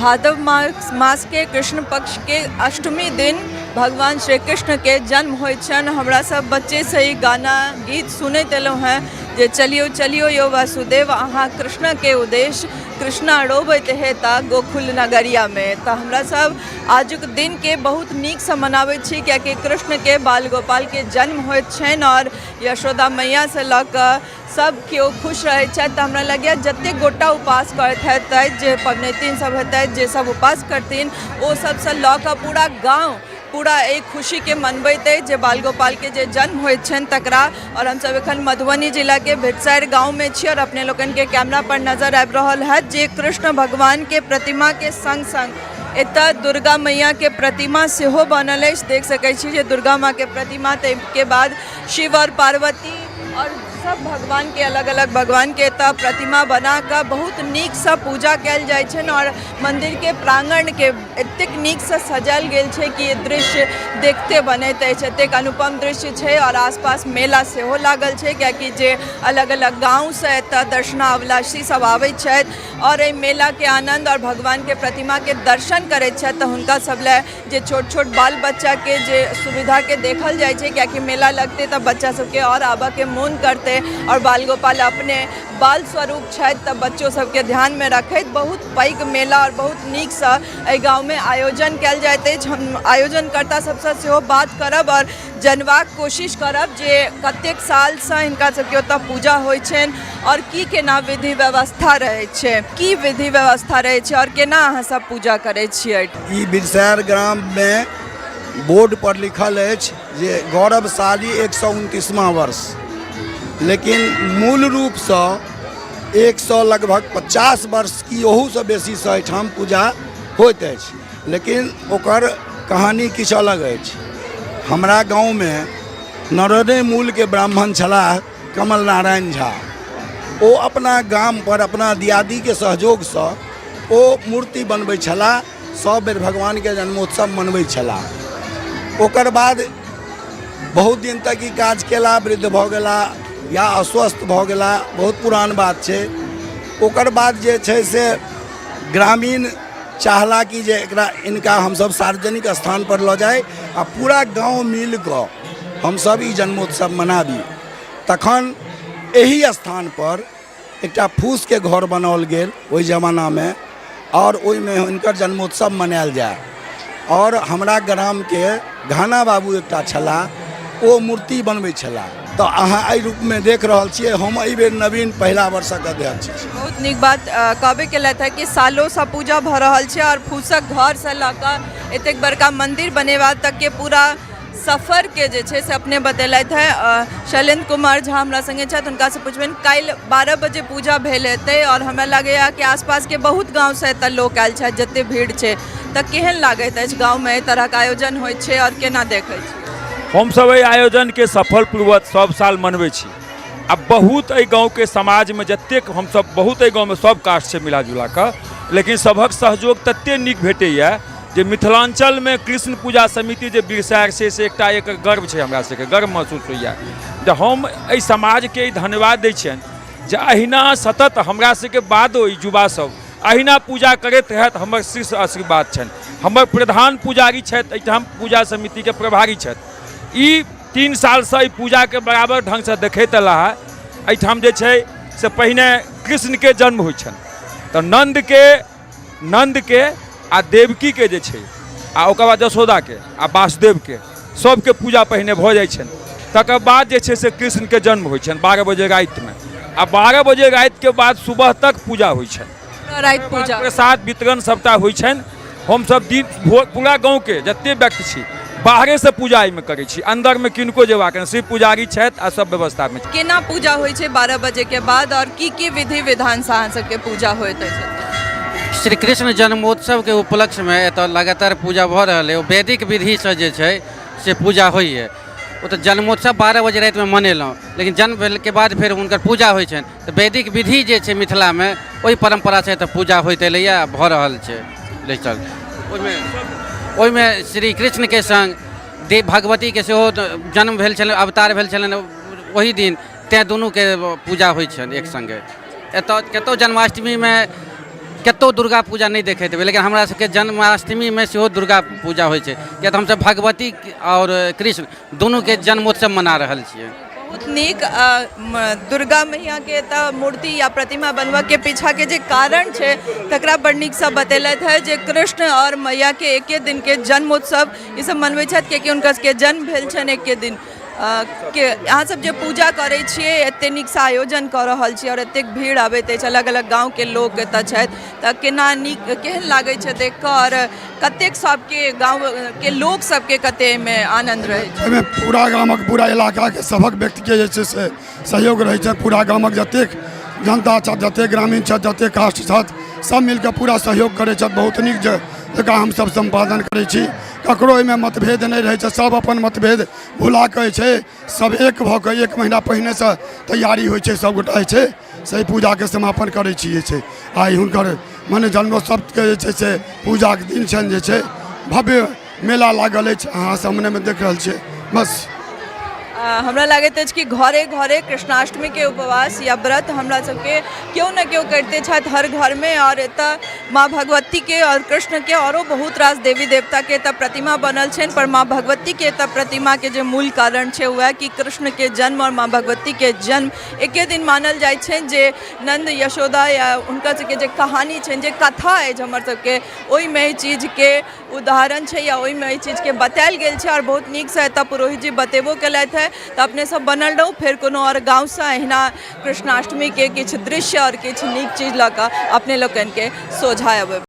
भादव मास मासके कृष्ण पक्षके अष्टमी दिन भगवान श्री कृष्णके जन्म होइ छनि। हमरा सब बच्चेसँ ई गाना गीत सुनैत एलहुँ हेँ जे चलियौ चलियौ यौ वासुदेव अहाँ कृष्णके उद्देश्य कृष्णा रोबैत हेता गोकुल नगरियामे। तऽ हमरा सब आजुक दिनके बहुत नीकसँ मनाबै छी, कियाकि कृष्णके बाल गोपालके जन्म होइत छनि आओर यशोदा मैयासँ लऽ कऽ सब केओ खुश रहै छथि। तऽ हमरा लगैए जतेक गोटा उपास करैत हेतथि, जे पबनैतिन सब हेतथि, जे सब उपास करथिन, ओ सबसँ लऽ कऽ पूरा गाँव पूरा एहि खुशीके मनबैत अछि जे बाल गोपालके जे जन्म होइत छनि तकरा। आओर हमसब एखन मधुबनी जिलाके भिटसारि गाँवमे छी आओर अपने लोकनिके कैमरा पर नजर आबि रहल हैत जे कृष्ण भगवानके प्रतिमाके सङ्ग सङ्ग एतऽ दुर्गा मैयाके प्रतिमा सेहो बनल अछि। देख सकै छी जे दुर्गा माँके प्रतिमा, ताहिके बाद शिव आओर पार्वती आओर सब भगवानके, अलग अलग भगवानके एतऽ प्रतिमा बनाकऽ बहुत नीकसँ पूजा कयल जाइ छनि। आओर मन्दिरके प्राङ्गणके एतेक नीकसँ सजायल गेल छै कि दृश्य देखते बनैत अछि, एतेक अनुपम दृश्य छै। आओर आसपास मेला सेहो लागल छै, कियाकि जे अलग अलग गाँवसँ एतऽ दर्शनावलाशी सब आबै छथि आओर एहि मेलाके आनन्द आओर भगवानके प्रतिमाके दर्शन करै छथि, तऽ हुनका सब लए जे छोट छोट बाल बच्चाके जे सुविधाके देखल जाइ छै, कियाकि मेला लगतै तऽ बच्चा सबके आओर आबऽके मोन करतै आओर बाल गोपाल अपने बाल स्वरूप छथि, तऽ बच्चो सबके ध्यानमे रखैत बहुत पैघ मेला आओर बहुत नीकसँ एहि गाँवमे आयोजन कयल जाइत अछि। हम आयोजनकर्ता सबसँ सेहो बात करब आओर जनबाक कोशिश करब जे कतेक सालसँ हिनका सबके ओतऽ पूजा होइ छनि आओर की केना विधि व्यवस्था रहै छै, की विधि व्यवस्था रहै छै आओर केना अहाँ सब पूजा करै छियै। ई बिरसैर ग्राममे बोर्ड पर लिखल अछि जे गौरवशाली 129वां वर्ष, लेकिन मूल रूपसँ 100 लगभग 50 वर्ष की ओहूसँ बेसीसँ एहिठाम पूजा होइत अछि, लेकिन ओकर कहानी किछु अलग अछि। हमरा गाँवमे नरौने मूलके ब्राह्मण छलाह कमल नारायण झा। ओ अपना गामपर अपना दियादीके सहयोगसँ ओ मूर्ति बनबै छलाह, सब बेर भगवानके जन्मोत्सव मनबै छलाह। ओकर बाद बहुत दिन तक ई काज केला, वृद्ध भऽ गेला या अस्वस्थ भऽ गेला, बहुत पुरान बात छै। ओकर बाद जे छै से ग्रामीण चाहला कि जे एकरा इनका हमसब सार्वजनिक स्थानपर लऽ जाइ आ पूरा गाँव मिल कऽ हमसब ई जन्मोत्सव मनाबी। तखन एहि स्थानपर एकटा फूसके घर बनाओल गेल ओहि जमानामे आओर ओहिमे हुनकर जन्मोत्सव मनायल जाय। आओर हमरा ग्रामके घाना बाबू एकटा छलाह, ओ मूर्ति बनबै छलाह। तऽ अहाँ एहि रूपमे देख रहल छियै, हम एहि बेर नवीन पहिला वर्षक अध्यक्ष छी। बहुत नीक बात कहबे केलथि है कि सालोसँ पूजा भऽ रहल छै आओर फूसक घरसँ लऽ कऽ एतेक बड़का मन्दिर बनेबा तकके पूरा सफरके जे छै से अपने बतेलथि है। शैलेन्द्र कुमार झा हमरा सङ्गे छथि, हुनकासँ पुछबनि। काल्हि 12 बजे पूजा भेल हेतै आओर हमरा लागैए कि आसपासके बहुत गाँवसँ एतऽ लोक आयल छथि, जते भीड़ छै, तऽ केहन लागैत अछि गाँवमे एहि तरहक आयोजन होइ छै आओर केना देखै छी? हमसभ एहि आयोजनके सफलपूर्वक सब साल मनबै छी आ बहुत एहि गाँवके समाजमे जतेक हमसभ बहुत एहि गाँवमे सब कास्ट छै मिला जुला कऽ, लेकिन सभक सहयोग ततेक नीक भेटैए जे मिथिलाञ्चलमे कृष्ण पूजा समिति जे बिरसायल छै से एकटा एक गर्व छै, हमरा सबके गर्व महसूस होइए। तऽ हम एहि समाजके धन्यवाद दै छियनि जे अहिना सतत हमरा सबके बादो ई युवा सब अहिना पूजा करैत रहत, हमर शीर्ष आशीर्वाद छनि। हमर प्रधान पुजारी छथि एहिठाम, पूजा समितिके प्रभारी छथि। ई 3 सालसँ एहि पूजाके बराबर ढङ्गसँ देखैत अयला है। एहिठाम जे छै से पहिने कृष्णके जन्म होइ छनि तऽ नन्दके आ देवकीके जे छै आ ओकर बाद यशोदाके आ वासुदेवके सबके पूजा पहिने भऽ जाइ छनि। तकर बाद जे छै से कृष्णके जन्म होइ छनि 12 बजे रातिमे आ 12 बजे रातिके बाद सुबह तक पूजा होइ छनि। राति पूजा प्रसाद वितरण सबटा होइ छनि। हमसब दिन भोर पूरा गाँवके जते व्यक्ति छी बाहरेसँ पूजा एहिमे करै छी, अन्दरमे किनको जेबाक नहि, सिर्फ पुजारी छथि आ सब व्यवस्थामे। केना पूजा होइ छै 12 बजेके बाद आओर की की विधि विधानसँ अहाँ सबके पूजा होइत अछि? श्री कृष्ण जन्मोत्सवके उपलक्ष्यमे एतऽ लगातार पूजा भऽ रहल अइ। ओ वैदिक विधिसँ जे छै से पूजा होइए। ओ तऽ जन्मोत्सव 12 बजे रातिमे मनेलहुँ, लेकिन जन्म भेलके बाद फेर हुनकर पूजा होइ छनि। तऽ वैदिक विधि जे छै मिथिलामे ओहि परम्परासँ एतऽ पूजा होइत एलैए आ भऽ रहल छै। चल ओहिमे श्री कृष्णके सङ्ग देव भगवतीके सेहो जन्म भेल छलनि, अवतार भेल छलनि ओहि दिन, तेँ दुनूके पूजा होइ छनि एक सङ्गे। एतऽ कतहु जन्माष्टमीमे कतहु दुर्गा पूजा नहि देखैत हेबै, लेकिन हमरा सबके जन्माष्टमीमे सेहो दुर्गा पूजा होइ छै, किया तऽ हमसब भगवती आओर कृष्ण दुनूके जन्मोत्सव मना रहल छियै। बहुत नीक। दुर्गा मैयाके एतऽ मूर्ति या प्रतिमा बनबऽके पीछाके जे कारण छै तकरा बड़ नीकसँ बतेलथि है जे कृष्ण आओर मैयाके एके दिनके जन्मोत्सव ई सब मनबै छथि, कियाकि हुनका सबके जन्म भेल छनि एके दिन के। अहाँ सब जे पूजा करै छियै, एते नीकसँ आयोजन कऽ रहल छियै आओर एतेक भीड़ आबैत अछि, अलग अलग गाँवके लोक एतऽ छथि, तऽ केना नीक केहन लागै छै देख कऽ आओर कतेक सबके गाँवके लोक सबके कते एहिमे आनन्द रहै छै? एहिमे पूरा गामक, पूरा इलाकाके सभक व्यक्तिके जे छै से सहयोग रहै छै। पूरा गामक जतेक जनता छथि, जतेक ग्रामीण छथि, जतेक कास्ट छथि, सब मिलके पूरा सहयोग करै छथि। बहुत नीक जे जकाँ हमसब सम्पादन करै छी। ककरो एहिमे मतभेद नहि रहै छै। सब अपन मतभेद भुला कऽ जे छै सब एक भऽ कऽ एक महीना पहिनेसँ तैयारी होइ छै। सबगोटा जे छै से एहि पूजाके समापन करै छी। जे छै आइ हुनकर मने जन्मोत्सवके जे छै से पूजाके दिन छनि, जे छै भव्य मेला लागल अछि, अहाँ सामनेमे देख रहल छियै बस। हमरा लागैत अछि कि घरे घरे कृष्णाष्टमीके उपवास या व्रत हमरा सबके केओ ने केओ करिते छथि हर घरमे। आओर एतऽ माँ भगवतीके आओर कृष्णके आओरो बहुत रास देवी देवताके एतऽ प्रतिमा बनल छनि, पर माँ भगवतीके एतऽ प्रतिमाके जे मूल कारण छै वएह कि कृष्णके जन्म आओर माँ भगवतीके जन्म एके दिन मानल जाइ छनि, जे नन्द यशोदा या हुनकर सबके जे कहानी छनि, जे कथा अछि हमर सबके, ओहिमे एहि चीजके उदाहरण छै या ओहिमे एहि चीजके बतायल गेल छै। आओर बहुत नीकसँ एतऽ पुरोहित जी बतेबो केलथि हेँ। तऽ अपने सब बनल रहू, फेर कोनो आओर गाँवसँ अहिना कृष्णाष्टमीके किछु दृश्य आओर किछु नीक चीज लऽ कऽ अपने लोकनिके सोझा अयबै।